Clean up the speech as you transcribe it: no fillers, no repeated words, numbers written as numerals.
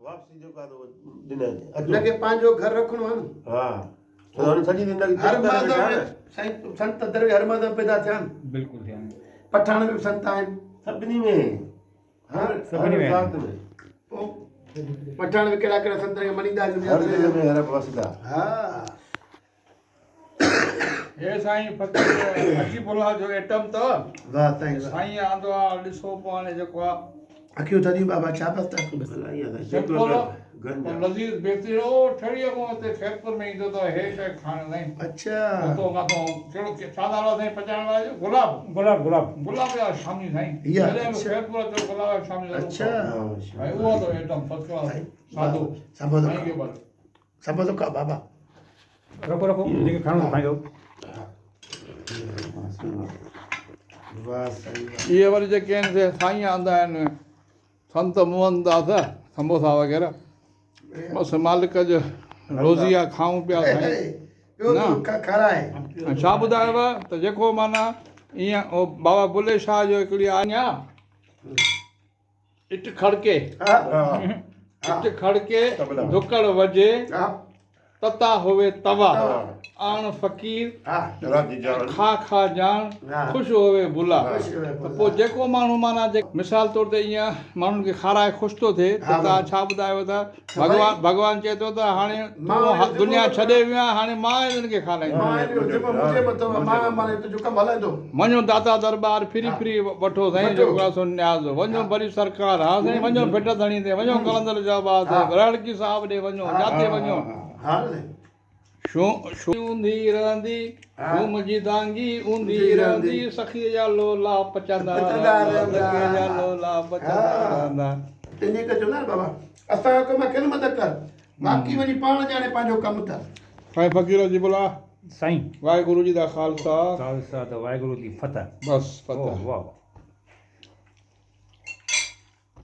واپسي جيڪو آهي اهو ڏنائين. هن کي پنهنجو گهر رکڻو آهي نه. ها ڇو ته هن سڄي زندگي هر مذهب ۾ سائين سنت درويش هر مذهب پيدا ٿيا آهن. بلڪل ٿيا آهن. پٺاڻ ۾ به سنت آهن. سڀني ۾ هر سڀني ۾ ذات ۾. پوء پٺاڻ به ڪهڙا ڪهڙا سنتن کي مڃيندا آهن. هر دل ۾ هر وسدا. ها. هي سائين فقير عجيب الله جو ايٽم ته واه سائين واه. سائين آندو آ ڏسو پوء هاڻي جيڪو آ. اکيون ٿڌيون بابا شابس ته. سمپل پر لذيذ بهترين او ٺڙيء کان هتي خيرپور ۾ ايندو ته هي شيء کائڻ سائين. اڇا. اتو ڪاٿو ڪهڙو ڇا نالو آ سائين پچائڻ واري جو گلاب. گلاب گلاب. گلاب جا شامي سائين. جڏهن به خيرپور اچو گلاب جا شامي ضرور اڇا. کائو. ۽ اهو ته ايٽم فرسٽ ڪلاس سادو. سائين کي بس. سڀ ٿو کا بابا. رکو رکو جيڪي کائڻو سو کائيندو. واه سائين واه. اهي وري جيڪي آهن سي سائين آندا آهن سنت موهن داس سموسا وغيره بس مالڪ جو روزي آ کائون پيا سائين پيو ٿو کارائي. ۽ ڇا ٻڌايو ته جيڪو معنيٰ ائين بابا بلي شاهه جو هڪڙي آهي اٽ کڙڪي، اٽ کڙڪي، ڌڪڙ وڄي، تتا هوي توا، آڻ فقير، کا کا جاڻ، خوش هوي بلا. ته پوء جيڪو ماڻهو معنيٰ مثال طور تي ائين ماڻهن کي کارائي خوش ٿو ٿئي ته توهان ڇا ٻڌايو ته ڀڳوان ڀڳوان چئي ٿو ته هاڻي تون دنيا ڇڏي ويو آهين هاڻي مان هنن کي کارائيندس. وڃو داتا درٻار ڦري ڦري وٺو سائين جيڪو آهي سو نياز وڃو ڀلي سرڪار ها سائين وڃو ڀٽ ڌڻي تي وڃو قلندر شهباز تي رهڙڪي صاحب ڏي وڃو جاتي وڃو. شوم اونڌي رهندي شوم جي دانگي اونڌي رهندي سخيء جا لولا پچندا رهندا سخيء جا لولا پچندا رهندا. تنهنجي ڪري چوندا آهن بابا اسان جو ڪم آهي خدمت ڪر باقي وڃي پاڻ ڄاڻي پنهنجو ڪم ته. سائين فقير عجيب الله. سائين. واهگرو جي دا خالصا. خالصا ته واهگرو the فتح. بس فتح. واهه واهه.